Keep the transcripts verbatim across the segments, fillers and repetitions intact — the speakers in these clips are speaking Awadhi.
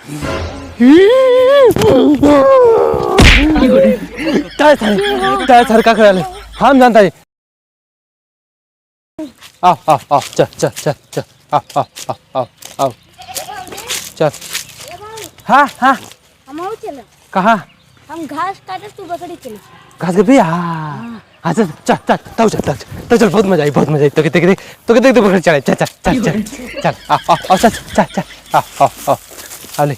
तय सर, तय सर का करले? हम जानता है। आओ, आओ, आओ, चल, चल, चल, चल। आओ, आओ, आओ, आओ, आओ। चल। हाँ, हाँ। हम आओ चलो। कहाँ? हम घास काटे, तू बकरी चले। घास काटे? हाँ। हाँ। हाँ, चल, चल, चल, तब चल, तब चल, तब चल, बहुत मजा आई, बहुत मजा आई। तो के देख, देख, तो के देख, देख, बकरी चढ़ाई, चल, चल, चल, चल, चल, आ, आ, आ, चल, चल, चल, आ, आ, आ, आ ले।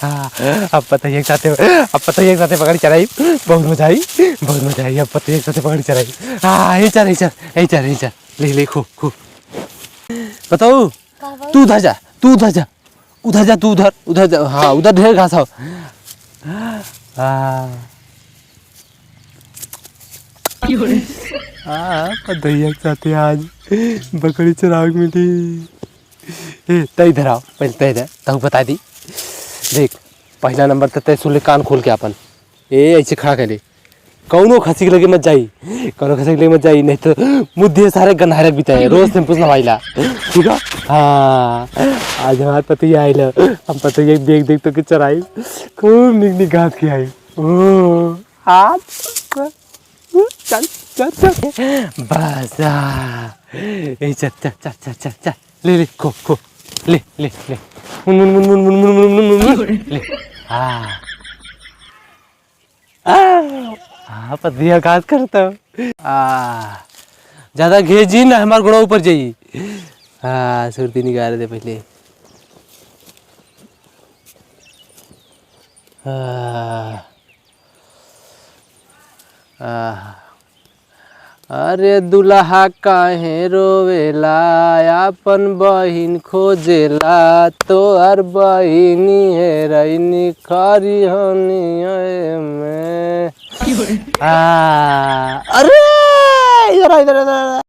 हाँ, अब पतोहिया के साथे, अब पतोहिया के साथे बकरी चढ़ाई, बहुत मजा आई, बहुत मजा आई, अब पतोहिया के साथे बकरी चढ़ाई। हाँ, ये चल, ये चल, ये चल, ये चल, ले, ले, खो, खो। बताओ, का भाई? तू उधर जा, तू उधर जा। उधर जा, तू उधर, उधर जा, हाँ, उधर ढेर घास हौ। हाँ। हाँ, पतोहिया के साथे आज बकरी चरावे के मिली। ए, तै इधर आओ, पहले तै इधर, तहू बता दी। देख, पहला नंबर त तै सुन ले कान खोल के आपन। ए, ऐसे खड़ा कर ले। कौनो खसी के लगे मत जाई, कौनो खसी के लगे मत जाई, नहीं तो मुद्दे सारे गन्हारक बिताए, रोज से पूछ नवाइला, ठीक है? हाँ, आज हमार पतोहिया आइल, हम पतोहिया के देख देख तो के चराई, खूब निक निक घास खियाई। ओ, आज चल, चल, चल। बस, आ, ए, चल, चल, ले, ले, खो, खो, ले, ले, ले। मुन, मुन, ले। हाँ। आ, आ, पतोहिया घास करता। आ, ज्यादा घेजी ना, हमार गोड़ा ऊपर जाई। आ, सुरती निकाल दे पहले। आ, आ, अरे दुल्हा काहे रोवेला, आपन बहिन खोजेला, तोहर बहिनी हेरैनी खरिहनिये में। आ, अरे, इधर आ, इधर, इधर, इधर।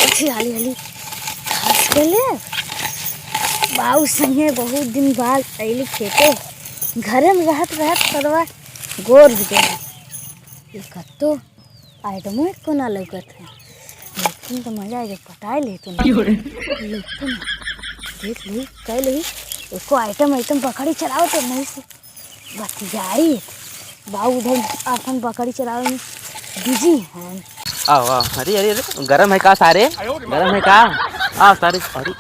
चल, हाली, हाली। घास के ले। बाऊ संगे बहुत दिन बाद अइली खेते। घरे में रहत, रहत सरवा गोर हो गया। ये कत्तो आइटमो एको ना लौकत है। लेकिन तो मजा आ गया, पटाए ले तू ना। की हो रे? ले तू ना। देख ली, कह ली, एको आइटम, आइटम बकरी चलाओ तो नहीं से बतियाई। बाऊ उधर अपन बकरी चलावे में बिजी हैं। आओ, आओ। अरे, अरे, अरे, गरम है का सारे? गरम है का? आओ सारे, अरे।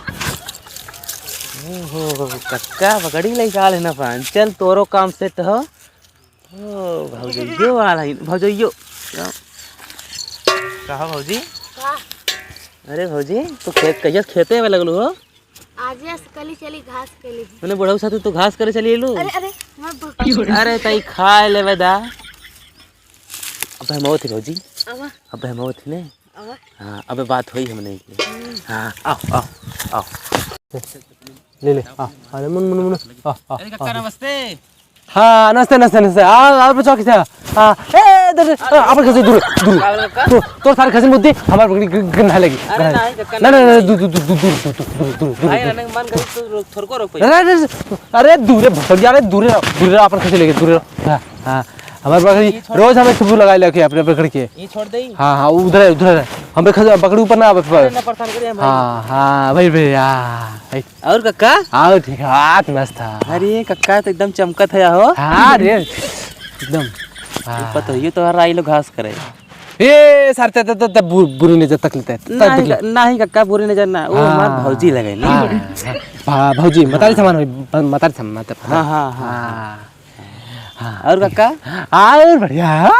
ओहो, कक्का बकरी लइका आल है ना पान। चल, तोरो काम सेट हो। ओ, भौजइयो वाला ही, भौजइयो। कहा भौजी? का? अरे भौजी, तू खेत, कहिया से खेते में लगलू हो? आजे से कली चली घास के लिए। मने बुढ़ऊ साथे तू घास करे चली एलू? अरे, अरे, मैं ब- अरे, तई खाए लेवे दा। अबे हम आवत ही भौजी। आवा। अबे हम आवत ही ने। आवा। हाँ, अबे बात होई हमने की। हम्म। हाँ, आओ, आओ, आओ। ले, ले, आ, अरे मुन, मुन, मुन, आ, आ, अरे कक्का, आ। नमस्ते। हाँ, नमस्ते, नमस्ते, नमस्ते। आ, आ, बचाओ किसे? आ, ए, इधर, आ, अपन खसी दूर, दूर। का बोला कक्का? तो, तो सारे खसी मुद्दी, हमारे पकड़ी ग-, गन्हाए लगी, अरे गन्हाए नहीं, लगी। कक्का, ना, ना, नहीं। ना, दूर, दूर, दूर। भाई, नहीं, मन करी तो रो-, थोड़को रोक पाई। अरे, अरे, अरे, दूर है, भसड़ जा, अरे, दूर है, दूर है, अपन खसी लेके, दूर है। हाँ, हाँ, हमारे पकड़ी, ये छोड़। रोज हमें सुबह लगाए लेके अपने पकड़ के। ये छोड़ दे। हाँ, हाँ, उधर है, उधर है। हमें खसी, पकड़ी ऊपर ना, बस। अरे, ना परेशान करिए हम, भाई। हाँ, हाँ, भाई, भाई, हाँ, भाई। और कक्का? और ठीक है, हाथ मस्त है। अरे कक्का तो एकदम चमकत है हो। हाँ रे, एकदम। हाँ। पतोहियो तो हर आई लो घास करे। ए सर, ते, ते, ते, ते बु-, बुरी नजर तक लेते हैं, तक नहीं, लेते। नहीं कक्का, बुरी नजर ना, वो हाँ। हमार भौजी लगे ना। हाँ, हाँ। भा-, भौजी, मतारी समान होई, ब-, मतारी समान, मतारी। हाँ, हाँ, हाँ। हाँ। हाँ। और कक्का? और बढ़िया।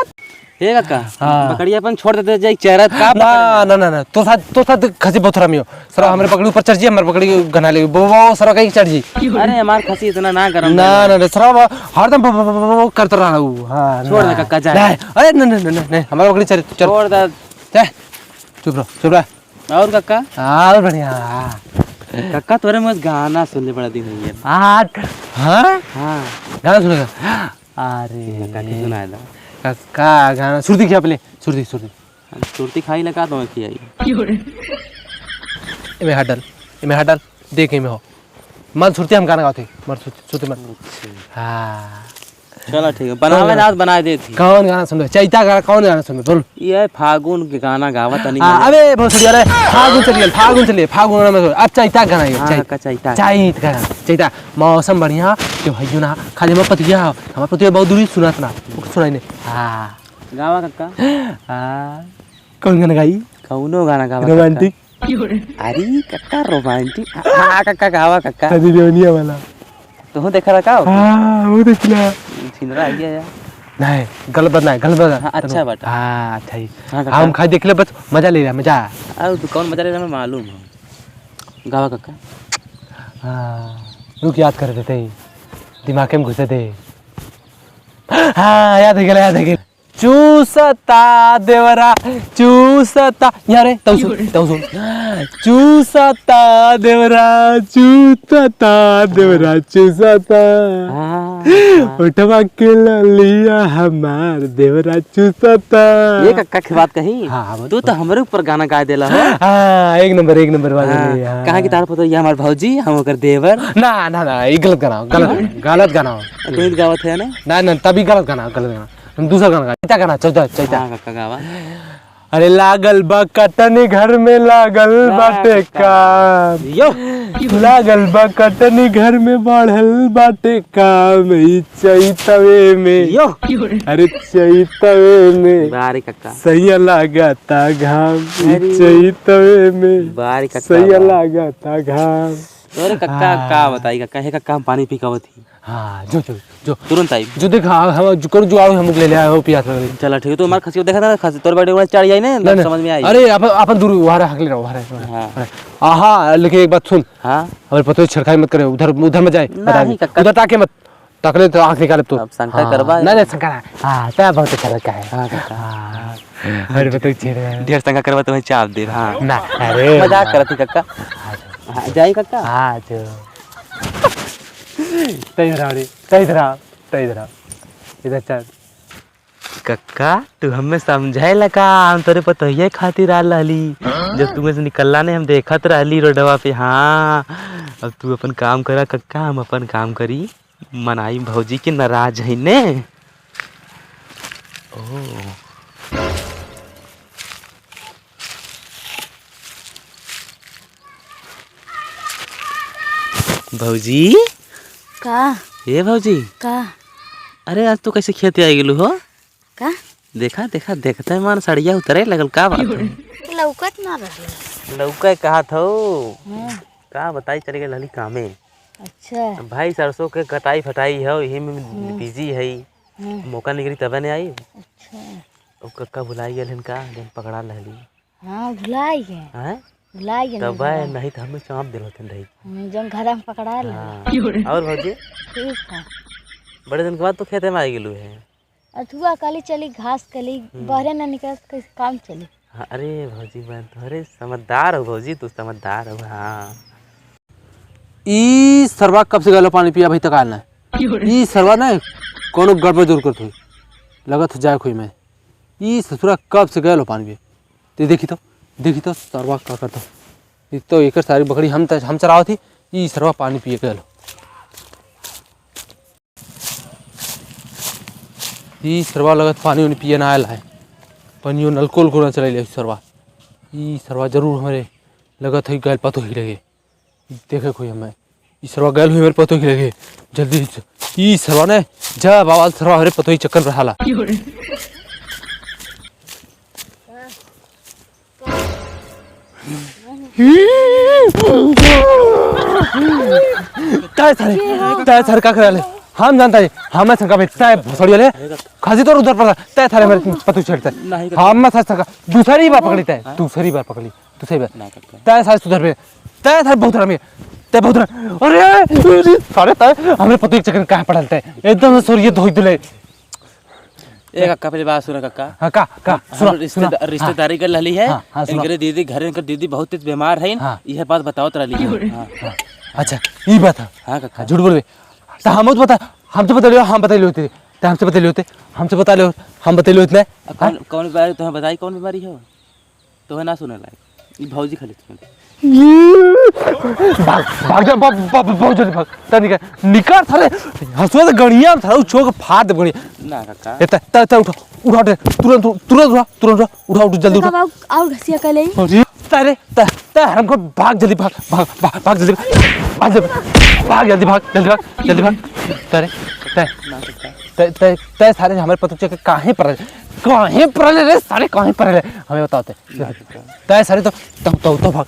ए कक्का, हाँ। बकरिया अपन छोड़ देते जाई चरत का ना, पकड़े? ना, ना, ना, तो साथ, तो साथ खसी बहुत हरामी हो। सर, हाँ। हमरे पकड़ी ऊपर चढ़ जी, हमरे पकड़ी गना ले, वो, वो, सर कहीं चढ़ जी। अरे, हमार खसी इतना ना गरम ना, रहेला। ना, ना, सर, वो हरदम ब-, ब-, ब-, ब-, करत रहा हूँ। हाँ, छोड़ दे ना। कक्का, जा। नहीं, अरे, नहीं, नहीं, नहीं, नहीं, हमारे पकड़ी चढ़, चढ़। छोड़ दे। जा, चुप रहो, चुप रहो। और कक्का? और बढ़िया। कक्का, तोरे मुँह से गाना सुनले बड़ा दिन हो गया। हाँ, हाँ? हाँ। गाना सुनेगा? अरे। कक्का के सुनाए दा। कक्का, गाना, सुरती खिया पहले, सुरती, सुरती। अब सुरती खाई लगा तो मैं खियाई। एमे हाथ डाल, एमे हाथ डाल, देख एमे हो। मन सुरती हम गाना गावत है, मन सुरती, सुरती मन। अच्छा। हाँ। चला ठीक है, बनावे कौन ना, बनाए देत ही। कौन गाना सुनबे? चैता गाना, कौन गाना सुनबे? बोल। ये फागुन के गाना गावा तनी हाँ, मजा। अबे भोसड़ी वाले, फागुन चलिए, फागुन चलिए, फागुन में अब चैता गाना ये, हाँ, चैत। कक्का, चैता। चैत गाना, चैता। मौसम बढ़िया, क्यों है ना? खाली हमार पतिया, हमार पतिया बहुत दूरी सुनात ना, ओके सुनाई नहीं। हाँ। गावा कक्का। हाँ। कौन गाना गाई? कौनो गाना गावा कक्का। Romantic? अरे कक्का romantic। हाँ, हाँ, कक्का गावा कक्का। सनी लियोनिया वाला। तोहू देखा रहा का? हाँ, वो देखला। छिनरा आ गया यार। नहीं, गलत बात नहीं, गलत बात। हाँ, अच्छा बात। हाँ, अच्छा ही। हाँ, कक्का। हम खाली देखले बस मजा ले रहा, मजा। अरे तू कौन मजा ले रहा, हमें मालूम है। गावा कक्का। हाँ, रुक, याद कर देते ही। दिमाग में घुसे दे। हाँ, याद है गला, याद है गला। चूसता देवरा, चूसता। यहाँ रे, तौ सुन, तौ सुन। चूसता देवरा, चूसता देवरा, चूसता। हाँ, हाँ। ओठवा के ललिया हमार देवरा चूसता। ये कक्का की बात कही? हाँ, हाँ, बोल, तू तो बोल। हमरे ऊपर गाना गा देला हो। हाँ, एक नंबर, एक नंबर वाला हाँ, नहीं, हाँ। कहाँ की तार पतो ये हमार भौजी, हम ओकर देवर। ना, ना, ना, ये गलत गाना, गलत गाना, गलत गाना। तू ही गावत है ना? ना, ना, तभी गलत गाना, गलत गाना। हम दूसरा गाना गा, चैता गाना, चैता, चैता। हाँ, कक्का गावा। अरे लागल बा कटनी घर में लागल वाह, बाटे कक्का। काम। यो। लागल बा कटनी घर में बढ़ल बाटे काम। ई चैतवे में। यो। अरे चैतवे में। वाह रे कक्का। सैया लागता घाम। ई अरे। चैतवे में। वाह रे कक्का, सैया वाह। लागता घाम। अरे कक्का, हाँ। का बताई कक्का, हे कक्का हम पानी पी के आवत ही। हाँ, जो, जो, जो। तुरंत आई। जो देख, हाँ, हम जो करू, जो आओ, हम ले ले आओ, पियास लग रही। चला, ठीक है, तू हमार खसी को देखा था, खसी तोर बैठे वाला चढ़ जाई ने, नहीं, तब नहीं। समझ में आई। अरे, अपन, अपन दूर, वहाँ रह, हकले रहो, वहाँ रह, वहाँ रह, हाँ। वहाँ रह। आहा, लेकिन एक बात सुन। हाँ। अबे पतोही छेड़खानी मत करे, उधर, उधर मत जाए, नहीं, बता दे। कक्का। उधर ताके मत, ताकले तो आँख निकाले तो। अब शंका हाँ, करबा। नहीं, नहीं, शंका ना। हाँ, तै बहुत अच्छा लड़का है। हाँ, कक्का। हाँ। अरे, पतोही छेड़ रहा है। ढेर शंका करबा तो मैं चाप दे, हाँ। ना, अरे। मजाक करत ही, कक्का। हाँ, जो। हाँ, जाई, कक्का। हाँ, जो। तै इधर आओ रे, तै इधर आओ। तो इधर आ, इधर चल। कक्का, तू हमें समझाए ला का? हम तोरे पतोहिए खातिर आ रहली। जब तू से निकलला ने, हम देखत रहली रोडवा पे। हाँ, अब तू अपन काम करा कक्का, हम अपन काम करी। मनाई भौजी के नाराज है ने। ओ। भौजी। का? ए भौजी। का? अरे आज तू कैसे खेते आ गेलू हो? का? देखा, देखा, देखते मन सड़िया उतरे लगल, का बात है? लौकत ना रहे। लौके कहा थो। हाँ। का बताई, चले गए हली कामे। अच्छा। भाई सरसों के कटाई फटाई है, यही में हम्म। बिजी है। हम्म। मौका निकली तबे ने आई। अच्छा। ओ कक्का भुलाई गेल हन का, जन पकड़ा लहली। हाँ, भुलाई गए। हैं? भुलाई गए तब भुलाई। नहीं तो हमें चाप दिल होते रही। हम्म, जौन घर में पकड़ा ले। हाँ। और भौजी? ठीक है। बड़े दिन के बाद तो खेते में आ गेलू है। अथुआ कली चली, घास कली, हम्म। बहरे न निकल, कैसे काम चली? हाँ, अरे भौजी, मैं तो, अरे समझदार हो भौजी, तू समझदार हो, हाँ। ई सरवा कब से गलो पानी पिया भाई तक आना? ई सरवा ना कोनो गड़बड़ जरूर करत होई, लगत हो जाए कोई में। ई ससुरा कब से गलो पानी पिया? ते देखी तो, देखी तो सरवा का करता। ई तो एकर सारी बकरी हम त-, हम चरावत ही, ई सरवा पानी पिए गलो। ई सरवा लगत पानी उनी पिए ना आयल है। पनियो नलको उलको ना चलैले सरवा। ई सरवा जरूर हमरे लगत है गैल पतो ही लगे। देखे कोई हमें। ई सरवा गैल हुई हमरे पतो ही लगे। जल्दी से। ई सरवा ने जा बाबा सरवा हमरे पतो ही चक्कर में रहाला। तय सारे, तय सारे का करे ले? हम जानता है, हमें शंका पे तय भोसड़ी ले, खासी तोर उधर पड़ा, तय सारे मेरे पतू छेड़ता है। नहीं करता। हम मत शंका, दूसरी बार पकड़ी तय, हाँ? दूसरी बार पकड़ी, दूसरी बार। ना करता। तय सारे सुधर पे, तय सारे बहुत रमे, तय बहुत रमे। अरे, अरे, सारे तय, हमरे पतू एक चक्कर कहाँ पड़ल तय? एकदम से सोरिये धोई दिले। ए कक्का, पहले बात सुना कक्का। हाँ, का, का? हम सुना, रिश्तेदा-, सुना। रिश्तेदारी हाँ। कर लहली है। हाँ, हाँ, सुना। इनकरे दीदी घर, इनकर दीदी बहुत तेज बीमार है। हाँ। यह बात बतावत रहली है। हाँ, हाँ। अच्छा, ई बात है। हाँ कक्का। हाँ, झूठ बोलबे। तो हम तो बता, हमसे बता लियो, हम बता लियो होते। तो हमसे बता लियो होते, हमसे बता लियो, हम बता लियो इतने। अब कौन, हाँ? कौन बीमारी तुम्हें बताई, कौन बीमारी हो? तोहे ना सुने लायक। ई भौजी खाली सुने। भाग, भाग जा, भाग, भाग, भाग, जल्दी भाग। ता निकाल, निकाल सारे। हंसुआ से गड़िया में सारा उछो के फाड़ दे गड़िया। ना काका। ए, ता, ता, ता उठा, उठा दे, तुरंत, तुरंत उठा, तुरंत उठा, उठा, उठा, जल्दी उठा। काका, और, और घसिया कर ले। अरे, ता रे, ता, ता हराम को भाग जल्दी भाग, भाग, भाग, भाग जल्दी भाग, भाग जल्दी, भाग जल्दी भाग, जल्दी भाग, जल्दी भाग। ता रे, ता, ना काका। ता, ता, ता सारे हमारे पतुचे के काहे पर, काहे पर ले रे सारे, काहे पर ले? हमें बताओ ते। ना काका। ता सारे तो, तो, तो, तो भाग,